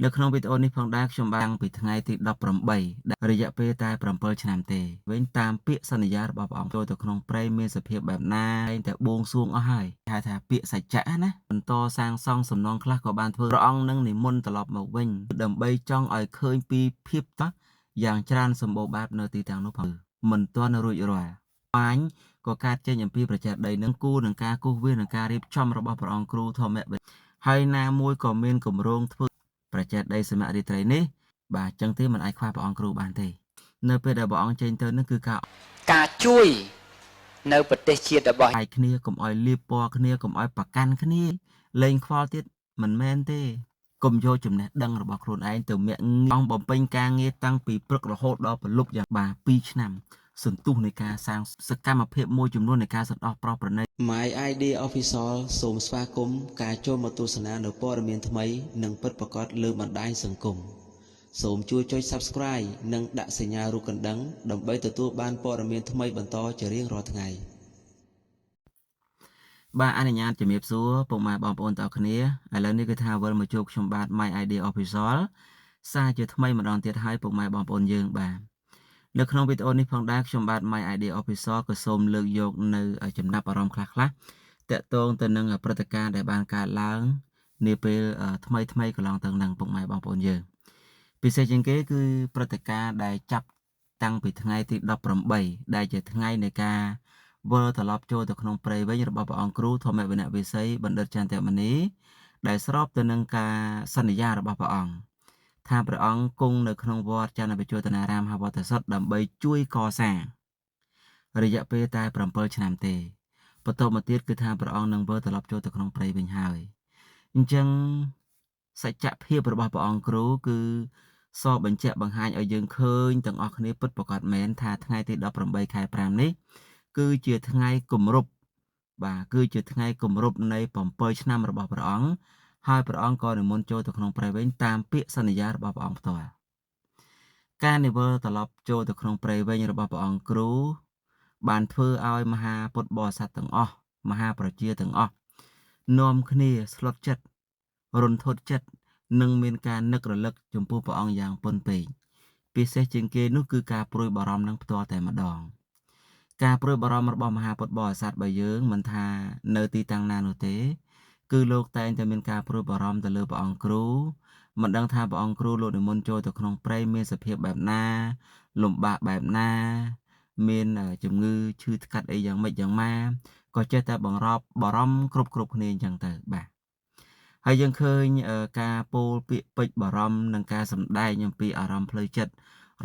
នៅក្នុងវីដេអូនេះផងដែរខ្ញុំបានពីថ្ងៃទី18ដែលរយៈពេលតែ7ឆ្នាំទេវិញតាមពាក្យសន្យារបស់ព្រះអង្គចូលទៅក្នុងព្រៃមានសភាពបែបណាឯងតែបួងសួងអស់ហើយហៅថាពាក្យសច្ចៈណាបន្តសាងសង់សំណងខ្លះក៏បានធ្វើព្រះអង្គនឹងនិមន្តត្រឡប់មកវិញដើម្បីចង់ឲ្យឃើញពីភាពតយ៉ាងច្រើនសម្បូរបែបនៅទីតាំងនោះផងមិនទាន់រួចរាល់បាញ់ក៏កើតចេញអំពីប្រជាដីនឹងគូនឹងការគូសវាសនឹងការរៀបចំរបស់ព្រះអង្គគ្រូធម្មៈហើយណាមួយក៏មានគម្រោងធ្វើប្រជាដីសមរាត្រីនេះបាទចឹងទេមិនអាចខ្វះព្រះអង្គគ្រូបានទេនៅពេលដែលព្រះអង្គចេញទៅនឹងគឺការជួយនៅប្រទេសជាតិរបស់ឯគ្នាកុំឲ្យលៀបពណ៌គ្នាកុំឲ្យប្រកាន់គ្នាលែងខ្វល់ទៀតមិនមែនទេកុំយកចំណេះដឹងរបស់ខ្លួនឯងទៅមាក់អង្គបំពេញការងារតាំងពីព្រឹករហូតដល់ព្រលប់យ៉ាងបាទ2ឆ្នាំសន្ទុះនៃការសាងសកម្មភាពមួយចំនួននៃការសន្តោសប្រោសប្រណី My ID Official សូមស្វាគមន៍ការចូលមកទស្សនានៅព័ត៌មានថ្មីនិងពិតប្រាកដលើបណ្ដាញសង្គមសូមជួយចុច Subscribe និងដាក់សញ្ញារូបកណ្ដឹងដើម្បីទទួលបានព័ត៌មានថ្មីបន្តជារៀងរាល់ថ្ងៃបាទអនុញ្ញាតជំរាបសួរពុកម៉ែបងប្អូនទាំងអស់គ្នាឥឡូវនេះគឺថាវិលមកជួបខ្ញុំបាទ My ID Official សារជាថ្មីម្ដងទៀតហើយពុកម៉ែបងប្អូនយើងបាទនៅក្នុងវីដេអូនេះផងដែរខ្ញុំបាទ My ID Official ក៏សូមលើកយកនៅចំណាប់អារម្មណ៍ខ្លះៗតាក់ទងទៅនឹងព្រឹត្តិការណ៍ដែលបានកើតឡើងនាពេលថ្មីថ្មីកន្លងទៅនឹងពុកម៉ែបងប្អូនយើងពិសេសជាងគេគឺព្រឹត្តិការណ៍ដែលចាប់តាំងពីថ្ងៃទី18ដែលជាថ្ងៃនៃការវិលត្រឡប់ចូលទៅក្នុងព្រៃវិញរបស់ព្រះអង្គគ្រូធម្មវិនវិស័យបណ្ឌិតចន្ទមនីដែលស្របទៅនឹងការសន្យារបស់ព្រះអង្គថាព្រះអង្គគង់នៅក្នុងវត្តចន្ទវិជោតនារាមហវត្តសុទ្ធដើម្បីជួយកសាងរយៈពេលតែ7ឆ្នាំទេបន្ទាប់មកទៀតគឺថាព្រះអង្គនឹងវិលត្រឡប់ចូលទៅក្នុងព្រៃវិញហើយអញ្ចឹងសច្ចភាពរបស់ព្រះអង្គគ្រូគឺសបញ្ជាក់បង្ហាញឲ្យយើងឃើញទាំងអស់គ្នាពិតប្រាកដមែនថាថ្ងៃទី18ខែ5នេះគឺជាថ្ងៃគម្រប់បាទគឺជាថ្ងៃគម្រប់នៃ7ឆ្នាំរបស់ព្រះអង្គហើយព្រះអង្គក៏និមន្តចូលទៅក្នុងព្រៃវិញតាមពាក្យសន្យារបស់ព្រះអង្គផ្ទាល់ការនិវិលត្រឡប់ចូលទៅក្នុងព្រៃវិញរបស់ព្រះអង្គគ្រូបានធ្វើឲ្យមហាពុទ្ធបរិស័ទទាំងអស់មហាប្រជាទាំងអស់នាំគ្នាស្លុតចិត្តរន្ធត់ចិត្តនិងមានការនឹករលឹកចំពោះព្រះអង្គយ៉ាងពន់ពេកពិសេសជាងគេនោះគឺការព្រួយបារម្ភនឹងផ្ទាល់តែម្ដងការព្រួយបារម្ភរបស់មហាពុទ្ធបរិស័ទបើយើងមិនថានៅទីតាំងណានោះទេគឺលោកតែងតែមានការព្រួយបារម្ភទៅលើព្រះអង្គគ្រូមិនដឹងថាព្រះអង្គគ្រូលោកនិមន្តចូលទៅក្នុងព្រៃមានសភាពបែបណាលំបាកបែបណាមានជំងឺឈឺថ្កាត់អីយ៉ាងម៉េចយ៉ាងម៉ាក៏ចេះតែបង្រប់បារម្ភគ្រប់គ្នាអញ្ចឹងទៅបាទហើយយើងឃើញការពោលពាក្យពេចន៍បារម្ភនិងការសម្ដែងអំពីអារម្មណ៍ផ្លូវចិត្ត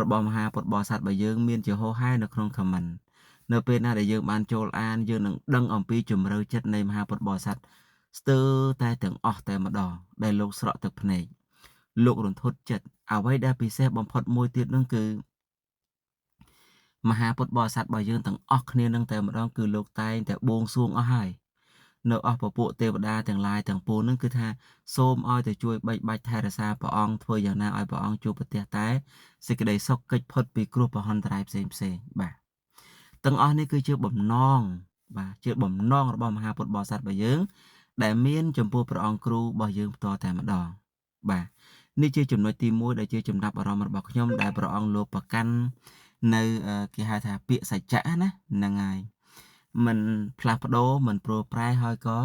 របស់មហាពុទ្ធបរិស័ទបើយើងមានជាហោហែនៅក្នុង comment នៅពេលណាដែលយើងបានចូលអានយើងនឹងដឹងអំពីជំរឿចិត្តនៃមហាពុទ្ធបរិស័ទស្ទើរតែទាំងអស់តែម្ដងដែលលោកស្រក់ទឹកភ្នែកលោករន្ធត់ចិត្តអ្វីដែលពិសេសបំផុតមួយទៀតនោះគឺមហាពុទ្ធបរិស័ទរបស់យើងទាំងអស់គ្នានឹងតែម្ដងគឺលោកតែងតែបួងសួងអស់ហើយនៅអស់ពពួកទេវតាទាំងឡាយទាំងពួងនឹងគឺថាសូមឲ្យទៅជួយបីបាច់ថែរក្សាព្រះអង្គធ្វើយ៉ាងណាឲ្យព្រះអង្គជួបប្រទះតែសេចក្តីសុខកិច្ចផុតពីគ្រោះមហន្តរាយផ្សេងផ្សេងបាទទាំងអស់នេះគឺជាបំណងបាទជាបំណងរបស់មហាពុទ្ធបរិស័ទរបស់យើងដែលមានចំពោះព្រះអង្គគ្រូរបស់យើងផ្ទាល់តែម្ដងបាទនេះជាចំណុចទី1ដែលជាចំណាប់អារម្មណ៍របស់ខ្ញុំដែលព្រះអង្គលោកប្រកាន់នៅគេហៅថាពាក្យសច្ចៈណាហ្នឹងហើយមិនផ្លាស់ប្ដូរមិនព្រួប្រែហើយក៏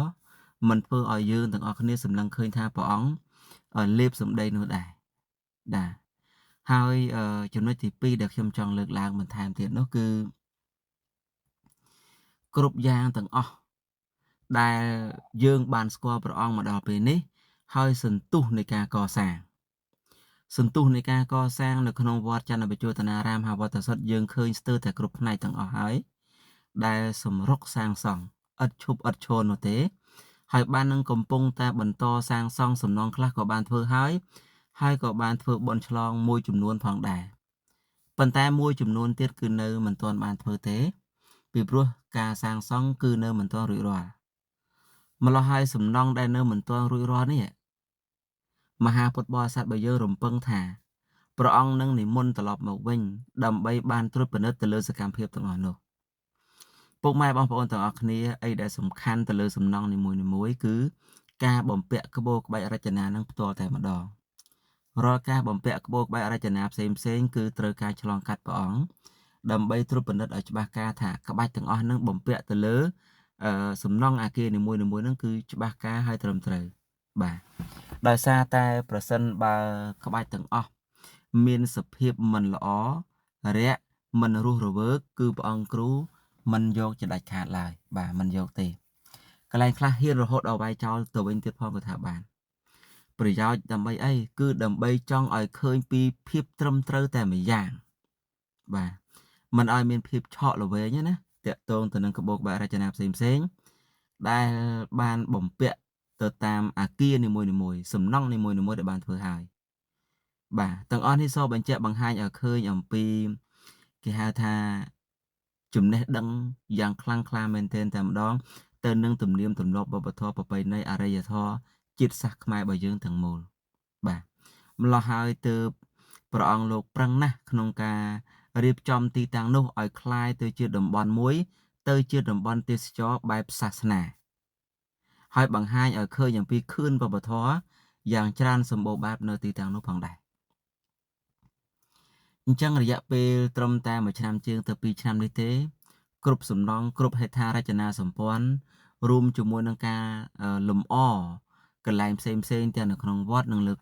មិនធ្វើឲ្យយើងទាំងអស់គ្នាសម្លឹងឃើញថាព្រះអង្គលេបសម្ដីនោះដែរបាទហើយចំណុចទី2ដែលខ្ញុំចង់លើកឡើងបន្ថែមទៀតនោះគឺគ្រប់យ៉ាងទាំងអស់ដែលយើងបានស្គាល់ព្រះអង្គមកដល់ពេលនេះហើយសន្ទុះនៃការកសាងសន្ទុះនៃការកសាងនៅក្នុងវត្តចន្ទវិជោតនារាមហវត្តសុទ្ធយើងឃើញស្ទើរតែគ្រប់ផ្នែកទាំងអស់ហើយដែលសម្រុកសាងសង់ឥតឈប់ឥតឈរនោះទេហើយបាននឹងកំពុងតែបន្តសាងសង់សំណង់ខ្លះក៏បានធ្វើហើយហើយក៏បានធ្វើបុណ្យឆ្លងមួយចំនួនផងដែរប៉ុន្តែមួយចំនួនទៀតគឺនៅមិនទាន់បានធ្វើទេពីព្រោះការសាងសង់គឺនៅមិនទាន់រួចរាល់ម្ល៉េះហើយសំណង់ដែលនៅមិនទាន់រួចរាល់នេះមហាពុទ្ធបរិស័ទបើយើងរំពឹងថាព្រះអង្គនឹងនិមន្តត្រឡប់មកវិញដើម្បីបានត្រួតពិនិត្យទៅលើសកម្មភាពទាំងអស់នោះពុកម៉ែបងប្អូនទាំងអស់គ្នាអីដែលសំខាន់ទៅលើសំណង់នីមួយៗគឺការបំពាក់ក្បូរក្បាច់រចនានឹងផ្ទាល់តែម្ដង រាល់ការបំពាក់ក្បូរក្បាច់រចនាផ្សេងផ្សេងគឺត្រូវការឆ្លងកាត់ព្រះអង្គដើម្បីត្រួតពិនិត្យឲ្យច្បាស់ការថាក្បាច់ទាំងអស់នឹងបំពាក់ទៅលើសំណង់អាគារនីមួយៗហ្នឹងគឺច្បាស់ការហើយត្រឹមត្រូវបាទដោយសារតែប្រសិនបើក្បាច់ទាំងអស់មានសភាពមិនល្អរាក់មិនរស់រវើកគឺព្រះអង្គគ្រូមិនយកជាដាច់ខាតឡើយបាទមិនយកទេកន្លែងខ្លះហ៊ានរហូតដល់វាយចោលទៅវិញទៀតផងក៏ថាបានប្រយោជន៍ដើម្បីអីគឺដើម្បីចង់ឲ្យឃើញពីភាពត្រឹមត្រូវតែម្យ៉ាងបាទមិនឲ្យមានភាពឆក់ល្វែងណាតាក់ទងទៅនឹងក្បូរក្បាច់រចនាផ្សេងផ្សេងដែលបានបំពាក់ទៅតាមអាគារនីមួយៗសំណង់នីមួយៗដែលបានធ្វើហើយបាទទាំងអស់នេះសបញ្ជាក់បង្ហាញឲ្យឃើញអំពីគេហៅថាចំណេះដឹងយ៉ាងខ្លាំងក្លាមែនទែនតែម្ដងទៅនឹងទំនៀមទម្លាប់វប្បធម៌ប្រពៃណីអរិយធម៌ជាតិសាសន៍ខ្មែររបស់យើងទាំងមូលបាទម្ល៉េះហើយទើបព្រះអង្គលោកប្រឹងណាស់ក្នុងការរៀបចំទីតាំងនោះឲ្យคล้ายទៅជាតំបន់មួយទៅជាតំបន់ទេសចរបែបសាសនាហើយបង្ហាញឲ្យឃើញអំពីខឿនវប្បធម៌យ៉ាងច្រើនសម្បូរបែបនៅទីតាំងនោះផងដែរអញ្ចឹងរយៈពេលត្រឹមតែ1ឆ្នាំជាងទៅ2ឆ្នាំនេះទេគ្រប់សំណង់គ្រប់ហេដ្ឋារចនាសម្ព័ន្ធរួមជាមួយនឹងការលម្អកន្លែងផ្សេងផ្សេងទាំងនៅក្នុងវត្តនិងលើ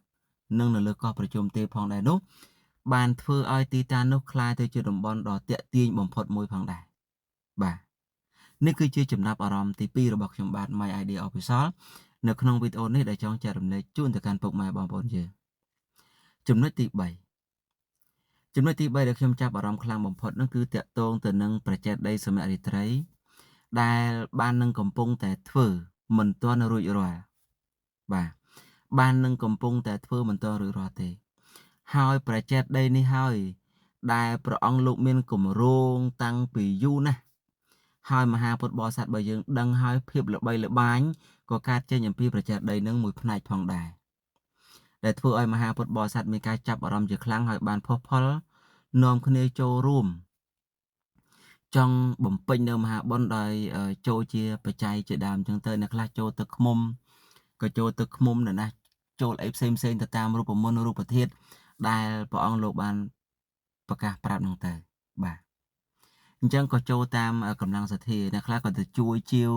និងនៅលើកោះប្រជុំទេផងដែរនោះបានធ្វើឲ្យទីតាំងនោះคล้ายទៅជាតំបន់ដ៏ទាក់ទាញបំផុតមួយផងដែរបាទនេះគឺជាចំណាប់អារម្មណ៍ទី2របស់ខ្ញុំបាទ My Idea Official នៅក្នុងវីដេអូនេះដែលចង់ចែករំលែកជូនទៅកាន់ពុកម៉ែបងប្អូនយើងចំណុចទី3ចំណុចទី3ដែលខ្ញុំចាប់អារម្មណ៍ខ្លាំងបំផុតនោះគឺតាក់ទងទៅនឹងប្រចេតដីសមរាត្រីដែលបាននឹងកំពុងតែធ្វើមិនទាន់រួចរាល់បាទបាននឹងកំពុងតែធ្វើមិនទាន់រួចរាល់ទេហើយប្រចេតដីនេះហើយដែលព្រះអង្គលោកមានគម្រោងតាំងពីយូរណាស់ហើយមហាពុទ្ធបរិស័ទបើយើងដឹងហើយភាពល្បីល្បាញក៏កើតចេញអំពីប្រចេតដីនឹងមួយផ្នែកផងដែរដែលធ្វើឲ្យមហាពុទ្ធបរិស័ទមានការចាប់អារម្មណ៍ជាខ្លាំងហើយបានផុសផុលនាំគ្នាចូលរួមចង់បំពេញនៅមហាបុណ្យដោយចូលជាបច្ច័យជាដើមអញ្ចឹងទៅអ្នកខ្លះចូលទឹកឃ្មុំក៏ចូលទឹកឃ្មុំអ្នកណាចូលអីផ្សេងផ្សេងទៅតាមរូបមន្តរូបធាតុដែលព្រះអង្គលោកបានប្រកាសប្រាប់នឹងទៅបាទអញ្ចឹងក៏ចូលតាមកម្លាំងសទ្ធាអ្នកខ្លះក៏ទៅជួយជាវ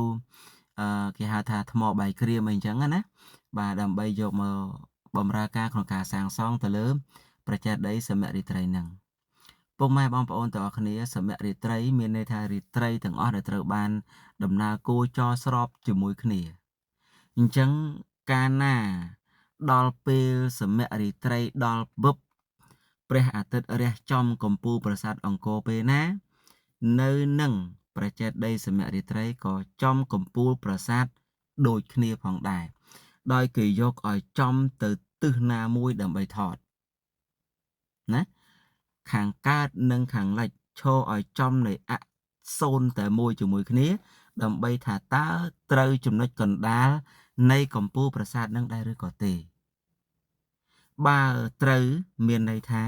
គេហៅថាថ្មបាយក្រៀមអីអញ្ចឹងណាបាទដើម្បីយកមកបម្រើការក្នុងការសាងសង់ទៅលើប្រជាដីសមរាត្រីនឹងពុកម៉ែបងប្អូនទាំងអស់គ្នាសមរាត្រីមានន័យថារាត្រីទាំងអស់ដែលត្រូវបានដំណើរគោចរស្របជាមួយគ្នាអញ្ចឹងកាលណាដល់ពេលសមរាត្រីដល់វឹបព្រះអាទិត្យរះចំកំពូលប្រាសាទអង្គរពេលណានៅនឹងប្រជាដីសមរាត្រីក៏ចំកំពូលប្រាសាទដូចគ្នាផងដែរដោយគេយកឲ្យចំទៅទិសណាមួយដើម្បីថតណាខាងកើតនិងខាងលិចឈរឲ្យចំនៃអសូន្យតែមួយជាមួយគ្នាដើម្បីថាតើត្រូវចំណុចកណ្ដាលនៃកំពូលប្រាសាទនឹងដែរឬក៏ទេបើត្រូវមានន័យថា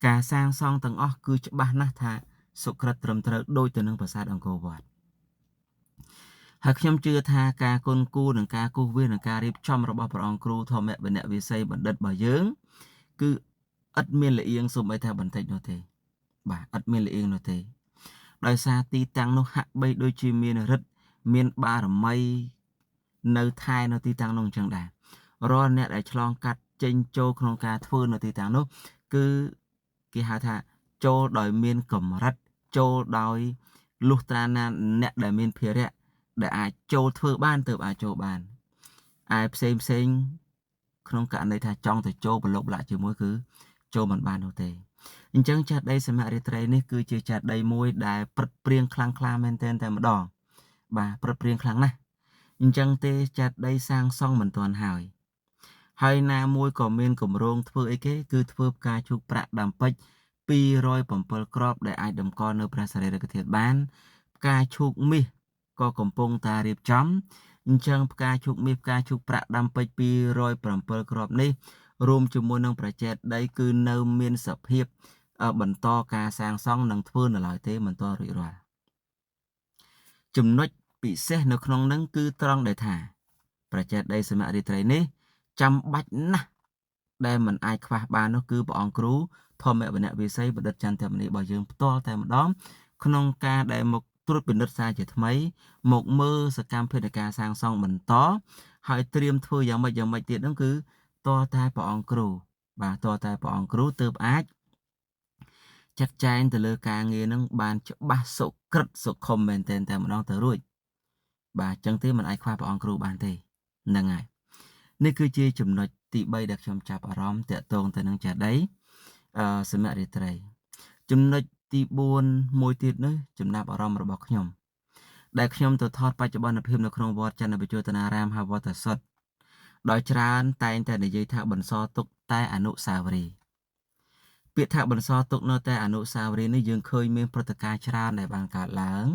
ការសាងសង់ទាំងអស់គឺច្បាស់ណាស់ថាសុក្រិតត្រឹមត្រូវដូចទៅនឹងប្រាសាទអង្គរវត្តហើយខ្ញុំជឿថាការគុណគូនិងការគូសវាសនិងការរៀបចំរបស់ព្រះអង្គគ្រូធម្មវិន័យវិស័យបណ្ឌិតរបស់យើងគឺឥតមានលៀងសូម្បីថាបន្តិចនោះទេបាទឥតមានលៀងនោះទេដោយសារទីតាំងនោះហាក់បីដូចជាមានឫទ្ធិមានបារមីនៅថែនៅទីតាំងនោះអញ្ចឹងដែររាល់អ្នកដែលឆ្លងកាត់ចេញចូលក្នុងការធ្វើនៅទីតាំងនោះគឺគេហៅថាចូលដោយមានកម្រិតចូលដោយលុះត្រាណាអ្នកដែលមានភារៈដែលអាចចូលធ្វើបានទើបអាចចូលបានឯផ្សេងផ្សេងក្នុងករណីថាចង់ទៅចូលប្រឡូកប្រឡាក់ជាមួយគឺចូលមិនបាននោះទេអញ្ចឹងចេតីសមរាត្រីនេះគឺជាចេតីមួយដែលព្រឹត្តព្រៀងខ្លាំងក្លាមែនទែនតែម្ដងបាទព្រឹត្តព្រៀងខ្លាំងណាស់អញ្ចឹងទេចេតីសាងសង់មិនទាន់ហើយហើយណាមួយក៏មានគម្រោងធ្វើអីគេគឺធ្វើផ្កាឈូកប្រាក់ដាំពេជ្រ207គ្រាប់ដែលអាចតម្កល់នៅព្រះសារីរិកធាតុបានផ្កាឈូកមាសក៏កំពុងតែរៀបចំអញ្ចឹងផ្កាឈូកមាសផ្កាឈូកប្រាក់ដាំពេជ្រ207គ្រាប់នេះរួមជាមួយនឹងប្រជាដីគឺនៅមានសភាពបន្តការសាងសង់និងធ្វើនៅឡើយទេមិនទាន់រួចរាល់ចំណុចពិសេសនៅក្នុងនឹងគឺត្រង់ដែលថាប្រជាដីសមរាត្រីនេះចាំបាច់ណាស់ ដែលមិនអាចខ្វះបាននោះគឺព្រះអង្គគ្រូធម្មវនៈវិស័យបណ្ឌិតចន្ទមនីរបស់យើងផ្ទាល់តែម្ដងក្នុងការដែលមកត្រួតពិនិត្យសារជាថ្មីមកមើលសកម្មភាពនៃការសាងសង់បន្តហើយត្រៀមធ្វើយ៉ាងម៉េចយ៉ាងម៉េចទៀតហ្នឹងគឺតើតែព្រះអង្គគ្រូបាទតើតែព្រះអង្គគ្រូទើបអាចចាត់ចែងទៅលើការងារហ្នឹងបានច្បាស់សុក្រិតសុខុមមែនទែនតែម្ដងទៅរួចបាទអញ្ចឹងទេมันអាចខ្វះព្រះអង្គគ្រូបានទេហ្នឹងហើយនេះគឺជាចំណុចទី3ដែលខ្ញុំចាប់អារម្មណ៍តាក់ទងទៅនឹងចេតិយសមរាត្រីចំណុចទី4មួយទៀតនោះចំណាប់អារម្មណ៍របស់ខ្ញុំដែលខ្ញុំទៅថតបច្ចុប្បន្នភាពនៅក្នុងវត្តចន្ទវិជោតនារាមហៅវត្តសុទ្ធដោយច្រើនតែងតែនិយាយថាបន្សល់ទុកតែអនុស្សាវរីយ៍ពាក្យថាបន្សល់ទុកនៅតែអនុស្សាវរីយ៍នេះយើងឃើញមានព្រឹត្តិការណ៍ច្រើនដែលបានកើតឡើង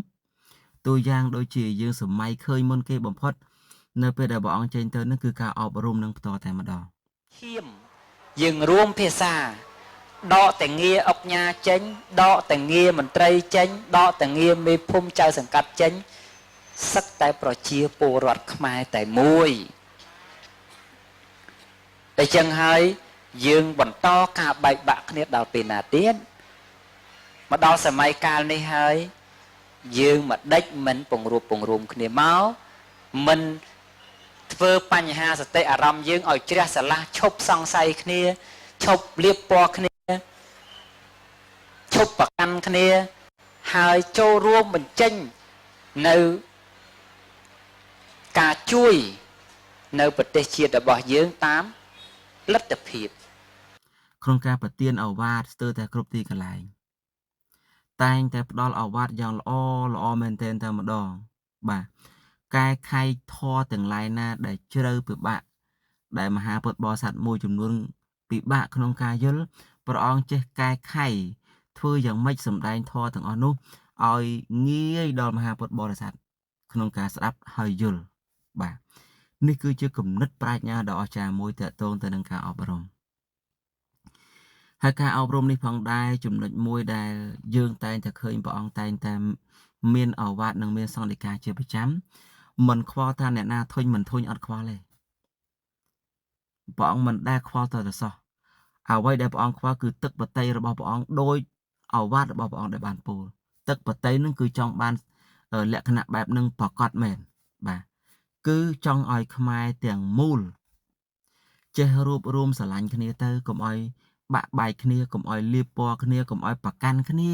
តួយ៉ាងដូចជាយើងសម័យឃើញមុនគេបំផុតនៅពេលដែលព្រះអង្គចេញទៅនឹងគឺការអប់រំនឹងផ្ទាល់តែម្ដងឈាមយើងរួមភាសាដកតែងារអុកញ៉ាចេញដកតែងារមន្ត្រីចេញដកតែងារមេភូមិចៅសង្កាត់ចេញសឹកតែប្រជាពលរដ្ឋខ្មែរតែមួយតែចឹងហើយយើងបន្តការបែកបាក់គ្នាដល់ពេលណាទៀតមកដល់សម័យកាលនេះហើយយើងមកដេចមិនពង្រួបពង្រួមគ្នាមកមិនធ្វើបញ្ហាសតិអារម្មណ៍យើងឲ្យជ្រះស្រឡះឈប់សង្ស័យគ្នាឈប់លៀបពណ៌គ្នាឈប់ប្រកាន់គ្នាហើយចូលរួមបញ្ចេញនៅការជួយនៅប្រទេសជាតិរបស់យើងតាមលទ្ធភាពក្នុងការប្រទានឱវាទស្ទើរតែគ្រប់ទីកន្លែងតែងតែផ្ដល់ឱវាទយ៉ាងល្អល្អមែនទែនតែម្ដងបាទកែខៃធរទាំងឡាយណាដែលជ្រៅពិបាកដែលមហាពុទ្ធបរិស័ទមួយចំនួនពិបាកក្នុងការយល់ព្រះអង្គចេះកែខៃធ្វើយ៉ាងម៉េចសម្ដែងធរទាំងអស់នោះឲ្យងាយដល់មហាពុទ្ធបរិស័ទក្នុងការស្ដាប់ហើយយល់បាទនេះគឺជាគំនិតប្រាជ្ញាដ៏អស្ចារ្យមួយទាក់ទងទៅនឹងការអប់រំហើយការអប់រំនេះផងដែរចំណុចមួយដែលយើងតែងតែឃើញព្រះអង្គតែងតែមានឱវាទនិងមានសង្ឃដីកាជាប្រចាំមិនខ្វល់ថាអ្នកណាធុញមិនធុញអត់ខ្វល់ទេព្រះអង្គមិនដែលខ្វល់តទៅសោះអ្វីដែលព្រះអង្គខ្វល់គឺទឹកបតីរបស់ព្រះអង្គដោយឱវាទរបស់ព្រះអង្គដែលបានពោលទឹកបតីនឹងគឺចង់បានលក្ខណៈបែបនឹងប្រកបមែនបាទគឺចង់ឲ្យខ្មែរទាំងមូលចេះរួបរួមស្រឡាញ់គ្នាទៅកុំឲ្យបាក់បែកគ្នាកុំឲ្យលាបពណ៌គ្នាកុំឲ្យប្រកាន់គ្នា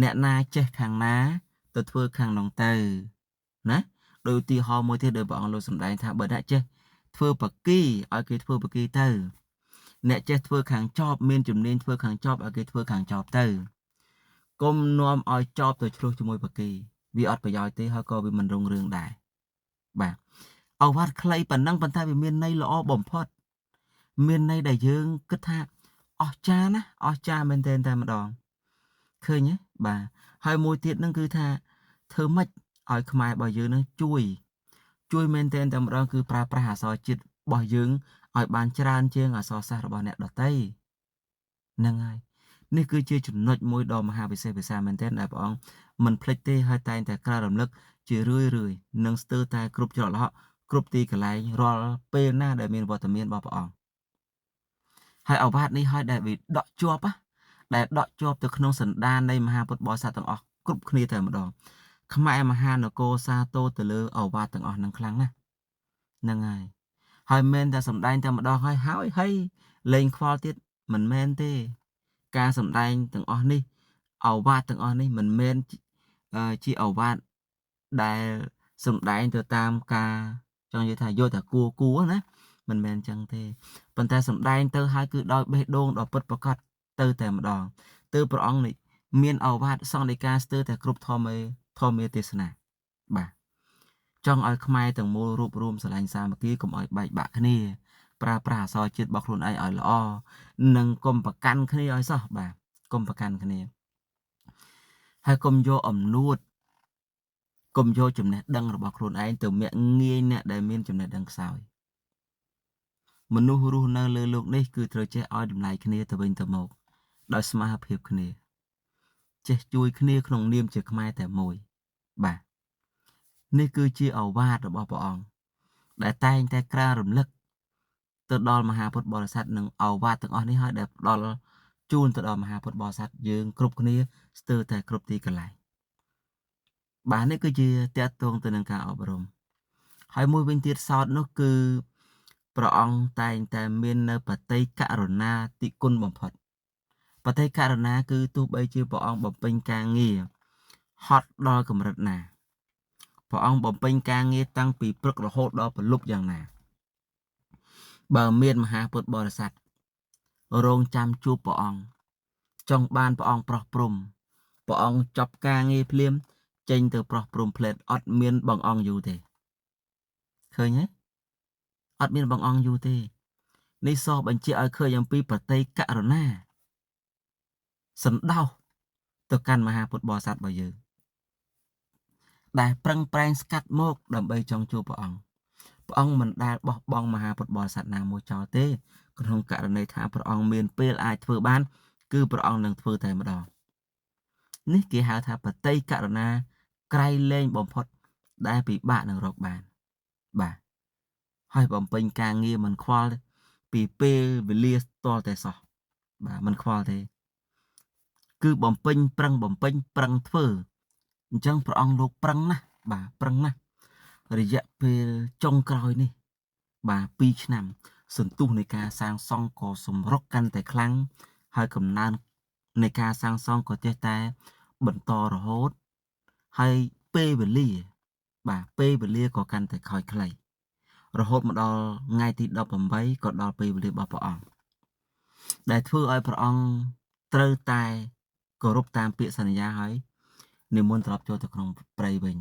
អ្នកណាចេះខាងណាទៅធ្វើខាងនោះទៅណាដោយឧទាហរណ៍មួយទៀតដោយព្រះអង្គលោកសម្ដែងថាបើអ្នកចេះធ្វើបកីឲ្យគេធ្វើបកីទៅអ្នកចេះធ្វើខាងចប់មានជំនាញធ្វើខាងចប់ឲ្យគេធ្វើខាងចប់ទៅកុំនាំឲ្យចប់ទៅឆ្លោះជាមួយបកីវាអត់ប្រយោជន៍ទេហើយក៏វាមិនរុងរឿងដែរបាទឱវាទខ្លីប៉ុណ្ណឹងប៉ុន្តែវាមានន័យល្អបំផុតមានន័យដែលយើងគិតថាអស្ចារ្យណាស់អស្ចារ្យមែនទែនតែម្ដងឃើញទេបាទហើយមួយទៀតនឹងគឺថាធ្វើម៉េចឲ្យខ្មែររបស់យើងនឹងជួយមែនទែនតែម្ដងគឺប្រើប្រាស់អក្សរជាតិរបស់យើងឲ្យបានច្រើនជាងអក្សរសាស្ត្ររបស់អ្នកដទៃហ្នឹងហើយនេះគឺជាចំណុចមួយដ៏មហាវិសេសវិសាលមែនទែនដែលព្រះអង្គមិនភ្លេចទេហើយតែងតែក្រើនរំលឹកជារឿយរឿយនិងស្ទើរតែគ្រប់ច្រកល្ហកគ្រប់ទីកន្លែងរាល់ពេលណាដែលមានវត្តមានរបស់ព្រះអង្គហើយឱវាទនេះហើយដែលវាដកជាប់ដែលដកជាប់ទៅក្នុងសន្តាននៃមហាពុទ្ធបរិស័ទទាំងអស់គ្រប់គ្នាតែម្ដងខ្មែរមហានគរសាទរទៅលើឱវាទទាំងអស់នឹងខ្លាំងណាស់ហ្នឹងហើយហើយមិនតែសម្ដែងតែម្ដងហើយហើយលែងខ្វល់ទៀតមិនមែនទេការសម្ដែងទាំងអស់នេះឱវាទទាំងអស់នេះមិនមែនជាឱវាទដែលសម្ដែងទៅតាមការចង់និយាយថាយកតែគួរណាមិនមែនចឹងទេប៉ុន្តែសម្ដែងទៅហើយគឺដោយបេះដូងដ៏ពិតប្រាកដទៅតែម្ដងទើបព្រះអង្គនេះមានឱវាទសង្ឃដីកាស្ទើរតែគ្រប់ធម្មទេសនាបាទចង់ឲ្យខ្មែរទាំងមូលរួបរួមស្រឡាញ់សាមគ្គីកុំឲ្យបែកបាក់គ្នាប្រើប្រាស់អក្សរជាតិរបស់ខ្លួនឯងឲ្យល្អនិងកុំប្រកាន់គ្នាឲ្យសោះបាទកុំប្រកាន់គ្នាហើយកុំយកអំនួតកុំយកចំណេះដឹងរបស់ខ្លួនឯងទៅមាក់ងាយអ្នកដែលមានចំណេះដឹងខ្សោយមនុស្សរស់នៅលើលោកនេះគឺត្រូវចេះឲ្យតម្លៃគ្នាទៅវិញទៅមកដោយស្មារភាពគ្នាចេះជួយគ្នាក្នុងនាមជាខ្មែរតែមួយបាទនេះគឺជាឱវាទរបស់ព្រះអង្គដែលតែងតែក្រើនរំលឹក ទៅដល់មហាពុទ្ធបរិស័ទ និងឱវាទទាំងអស់នេះហើយ ដែលផ្ដល់ជូនទៅដល់មហាពុទ្ធបរិស័ទយើងគ្រប់គ្នាស្ទើរតែគ្រប់ទីកន្លែង។ បាទ នេះគឺជាតកតងទៅនឹងការអប់រំ។ ហើយមួយវិញទៀតសោតនោះ គឺព្រះអង្គតែងតែមាននៅបតិករុណាតិគុណបំផុត។ បតិករណាគឺទោះបីជាព្រះអង្គបំពេញការងារហត់ដល់កម្រិតណា ព្រះអង្គបំពេញការងារតាំងពីព្រឹករហូតដល់ព្រលប់យ៉ាងណា បើមានមហាពុទ្ធបរិស័ទរងចាំជួបព្រះអង្គ ចង់បានព្រះអង្គប្រោះព្រំ ព្រះអង្គចប់ការងារភ្លាមចេញទៅប្រោះព្រំផ្លែត អត់មានបងអង្គយូរទេ ឃើញទេ? អត់មានបងអង្គយូរទេ។ នេះសោះបញ្ជាក់ឲ្យឃើញអំពីប្រតិករណាសន្តោសទៅកាន់មហាពុទ្ធបរិស័ទរបស់យើង ដែលប្រឹងប្រែងស្កាត់មកដើម្បីចង់ជួបព្រះអង្គ។ ព្រះអង្គមិនដែលបោះបង់មហាពុទ្ធបរិស័ទណាមួយចោលទេ ក្នុងករណីថាព្រះអង្គមានពេលអាចធ្វើបាន គឺព្រះអង្គនឹងធ្វើតែម្ដង។ នេះគេហៅថាបតិករណាក្រៃលែងបំផុត ដែលពិបាកនឹងរកបាន។ បាទ ហើយបំពេញការងារមិនខ្វល់ពីពេលវេលាតល់តែសោះ។ បាទ មិនខ្វល់ទេ គឺបំពេញប្រឹង បំពេញប្រឹងធ្វើអញ្ចឹង ព្រះអង្គលោកប្រឹងណាស់។ បាទ ប្រឹងណាស់រយៈពេលចុងក្រោយនេះ បាទ 2ឆ្នាំ សន្ទុះនៃការសាងសង់ក៏សម្រុកកាន់តែខ្លាំង ហើយកំណើននៃការសាងសង់ក៏ចេះតែបន្តរហូត ហើយពេលវេលា បាទ ពេលវេលាក៏កាន់តែខ້ອຍខ្លី រហូតមកដល់ថ្ងៃទី18 ក៏ដល់ពេលវេលារបស់ព្រះអង្គ ដែលធ្វើឲ្យព្រះអង្គត្រូវតែគោរពតាមពាក្យសន្យា ហើយនិមន្តត្រឡប់ចូលទៅក្នុងព្រៃវិញ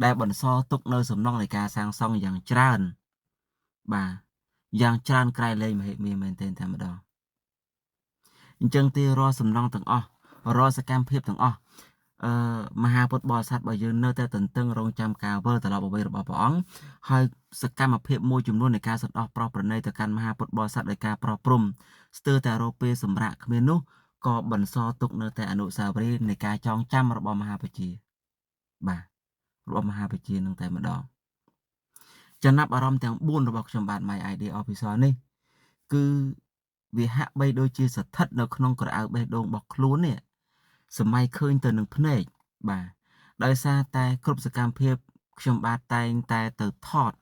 ដែលបន្សល់ទុកនៅសំណង់នៃការសាងសង់យ៉ាងច្រើន បាទ យ៉ាងច្រើនក្រៃលែងមហិមាមែនទែនតែម្ដង។ អញ្ចឹងទេ រាល់សំណង់ទាំងអស់ រាល់សកម្មភាពទាំងអស់ អឺមហាពុទ្ធបរិស័ទរបស់យើងនៅតែទន្ទឹងរង់ចាំការវិលត្រឡប់អ្វីរបស់ព្រះអង្គ ហើយសកម្មភាពមួយចំនួននៃការសន្តោសប្រោសប្រណីទៅកាន់មហាពុទ្ធបរិស័ទដោយការប្រោសព្រំស្ទើរតែរកពេលសម្រាកគ្មាននោះ ក៏បន្សល់ទុកនៅតែអនុស្សាវរីយ៍នៃការចងចាំរបស់មហាប្រជា បាទ របស់មហាប្រជានឹងតែម្ដង។ ចំណាប់អារម្មណ៍ទាំង4របស់ខ្ញុំបាទ My ID Officer នេះ គឺវាហាក់បីដូចជាស្ថិតនៅក្នុងក្រអៅបេះដូងរបស់ខ្លួននេះ សម័យឃើញទៅនឹងភ្នែក។ បាទ ដោយសារតែគ្រប់សកម្មភាពខ្ញុំបាទតែងតែទៅថត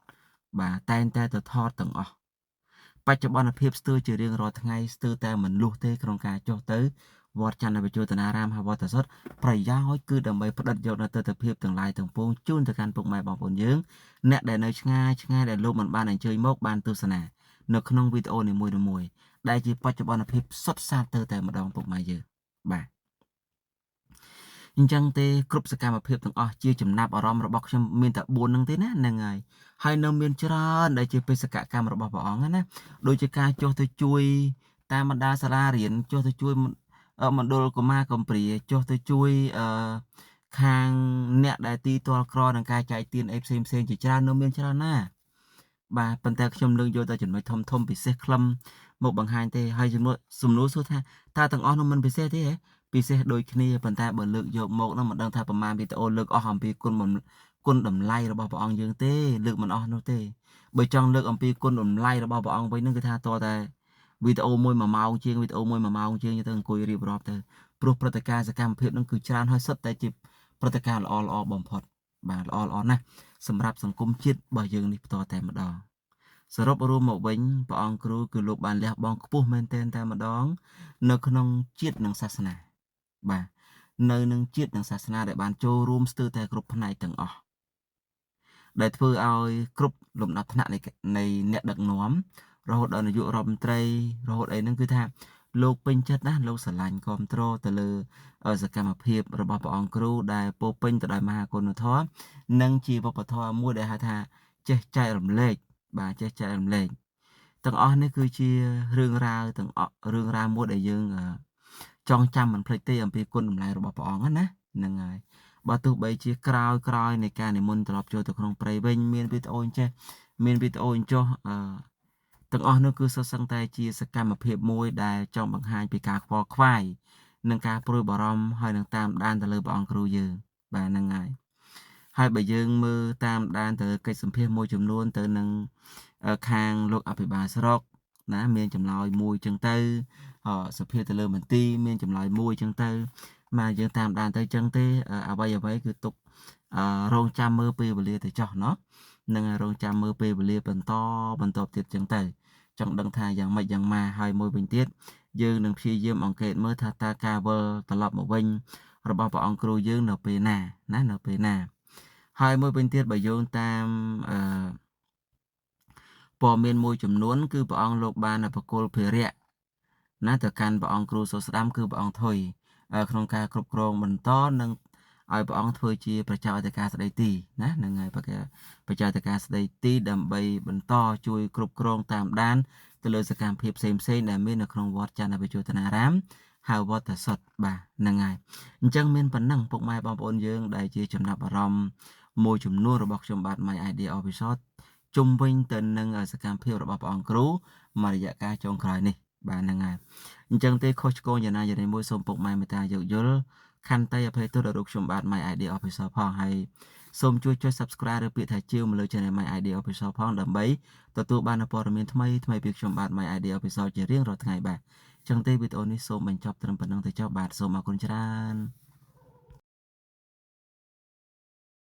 បាទ តែងតែទៅថតទាំងអស់ បច្ចុប្បន្នភាពស្ទើរជារៀងរាល់ថ្ងៃ ស្ទើរតែមិនលុះទេក្នុងការចុះទៅវត្តចន្ទវិជោតនារាម ហៅវត្តតាសុទ្ធ ប្រយោជន៍គឺដើម្បីផ្ដិតយកនៅទិដ្ឋភាពទាំងឡាយទាំងពួងជូនទៅកាន់ពុកម៉ែបងប្អូនយើង អ្នកដែលនៅឆ្ងាយឆ្ងាយ ដែលលោកមិនបានអញ្ជើញមកបានទស្សនានៅក្នុងវីដេអូនីមួយៗ ដែលជាបច្ចុប្បន្នភាពសុទ្ធសាធទៅតែម្ដងពុកម៉ែយើង។ បាទ អញ្ចឹងទេ គ្រប់សកម្មភាពទាំងអស់ជាចំណាប់អារម្មណ៍របស់ខ្ញុំមានតែ4ហ្នឹងទេណា ហ្នឹងហើយ ហើយនៅមានច្រើនដែលជាបេសកកម្មរបស់ព្រះអង្គណា ដូចជាការចុះទៅជួយតាមបណ្ដាសាលារៀន ចុះទៅជួយមណ្ឌលកុមារកំព្រា ចុះទៅជួយអឺខាងអ្នកដែលទីទាល់ក្រ នឹងការចែកទានអីផ្សេងផ្សេងជាច្រើន នៅមានច្រើនណាស់។ បាទ ប៉ុន្តែខ្ញុំលើកយកតែចំណុចធំធំពិសេសខ្លឹមមកបង្ហាញទេ។ ហើយចំនួនសំណួរសួរថា តើទាំងអស់នោះមិនពិសេសទេហ៎? ពិសេសដូចគ្នា ប៉ុន្តែបើលើកយកមកនោះ មិនដឹងថាប្រមាណវីដេអូលើកអស់អំពីគុណគុណតម្លៃរបស់ព្រះអង្គយើងទេ លើកមិនអស់នោះទេ។ បើចង់លើកអំពីគុណតម្លៃរបស់ព្រះអង្គវិញនឹង គឺថាតតែវីដេអូមួយ1ម៉ោងជាង វីដេអូមួយ1ម៉ោងជាងទៅអង្គុយរៀបរាប់ទៅ ព្រោះព្រឹត្តិការណ៍សកម្មភាពនឹងគឺច្រើន ហើយសុទ្ធតែជាព្រឹត្តិការណ៍ល្អល្អបំផុត បាទ ល្អល្អណាស់សម្រាប់សង្គមជាតិរបស់យើងនេះផ្ទាល់តែម្ដង។ សរុបរួមមកវិញ ព្រះអង្គគ្រូគឺលោកបានលះបង់ខ្ពស់មែនទែនតែម្ដង នៅក្នុងជាតិនិងសាសនា បាទ នៅនឹងជាតិនិងសាសនា ដែលបានចូលរួមស្ទើរតែគ្រប់ផ្នែកទាំងអស់ ដែលធ្វើឲ្យគ្រប់លំដាប់ថ្នាក់នៃអ្នកដឹកនាំ រហូតដល់នាយករដ្ឋមន្ត្រី រហូតអីហ្នឹង គឺថាលោកពេញចិត្តណាស់ លោកស្រឡាញ់គ្រប់គ្រងទៅលើសកម្មភាពរបស់ព្រះអង្គគ្រូ ដែលពោពេញទៅដោយមហាគុណធម៌ និងជាវប្បធម៌មួយដែលហៅថាចេះចែករំលែក បាទ ចេះចែករំលែក។ ទាំងអស់នេះគឺជារឿងរ៉ាវទាំងអស់ រឿងរ៉ាវមួយដែលយើងចងចាំមិនភ្លេចទេ អំពីគុណតម្លៃរបស់ព្រះអង្គណា ហ្នឹងហើយ។ បើទោះបីជាក្រោយក្រោយនៃការនិមន្តត្រឡប់ចូលទៅក្នុងព្រៃវិញ មានវីដេអូអញ្ចេះ មានវីដេអូអញ្ចោះ អឺទាំងអស់នោះគឺសុទ្ធសឹងតែជាសកម្មភាពមួយដែលចង់បង្ហាញពីការខ្វល់ខ្វាយ និងការព្រួយបារម្ភ ហើយនឹងតាមដានទៅលើព្រះអង្គគ្រូយើង បាទ ហ្នឹងហើយ។ ហើយបើយើងមើលតាមដានទៅកិច្ចសម្ភាសមួយចំនួនទៅនឹងខាងលោកអភិបាលស្រុក ណាមានចម្លើយមួយចឹងទៅ សភាទៅលើមន្ទីរមានចម្លើយមួយចឹងទៅ មកយើងតាមដានទៅចឹងទេ អ្វីអ្វីគឺទុករងចាំមើលពេលវេលាទៅចោះណោះ នឹងរងចាំមើលពេលវេលាបន្តបន្តទៀតចឹងទៅ ចង់ដឹងថាយ៉ាងម៉េចយ៉ាងម៉ា។ ហើយមួយវិញទៀត យើងនឹងព្យាយាមអង្កេតមើលថា តើការវិលត្រឡប់មកវិញរបស់ព្រះអង្គគ្រូយើងនៅពេលណាណា នៅពេលណា។ ហើយមួយវិញទៀត បើយោងតាមអឺព័ត៌មានមួយចំនួន គឺព្រះអង្គលោកបានប្រគល់ភារៈណាទៅកាន់ព្រះអង្គគ្រូសូស្ដាំ គឺព្រះអង្គថុយ ក្នុងការគ្រប់គ្រងបន្ត និងឲ្យព្រះអង្គធ្វើជាប្រជាអធិការស្ដីទីណា នឹងហើយ ប្រជាអធិការស្ដីទី ដើម្បីបន្តជួយគ្រប់គ្រងតាមដានទៅលើសកម្មភាពផ្សេងផ្សេងដែលមាននៅក្នុងវត្តចន្ទវិជោតនារាម ហៅវត្តតាសុត បាទ ហ្នឹងហើយ។ អញ្ចឹងមានប៉ុណ្ណឹង ពុកម៉ែបងប្អូនយើង ដែលជាចំណាប់អារម្មណ៍មួយចំនួនរបស់ខ្ញុំបាទ My Idea Official ជុំវិញទៅនឹងសកម្មភាពរបស់ព្រះអង្គគ្រូមួយរយៈកាលចុងក្រោយនេះ បាទ ហ្នឹងហើយ។ អញ្ចឹងទេ ខុសឆ្គងយ៉ាងណាយ៉ាងមួយ សូមពុកម៉ែមេត្តាយោគយល់ ខន្តីអភ័យទោសដល់រូបខ្ញុំបាទ My Idea Official ផង ហើយសូមជួយចុច Subscribe ឬពាក្យថាជាវមកលើ Channel My Idea Official ផង ដើម្បីទទួលបានព័ត៌មានថ្មីថ្មីពីខ្ញុំបាទ My Idea Official ជារៀងរាល់ថ្ងៃ បាទ។ ចឹងទេ វីដេអូនេះសូមបញ្ចប់ត្រឹមប៉ុណ្្នឹងទៅចុះ បាទ សូមអរគុណច្រើន។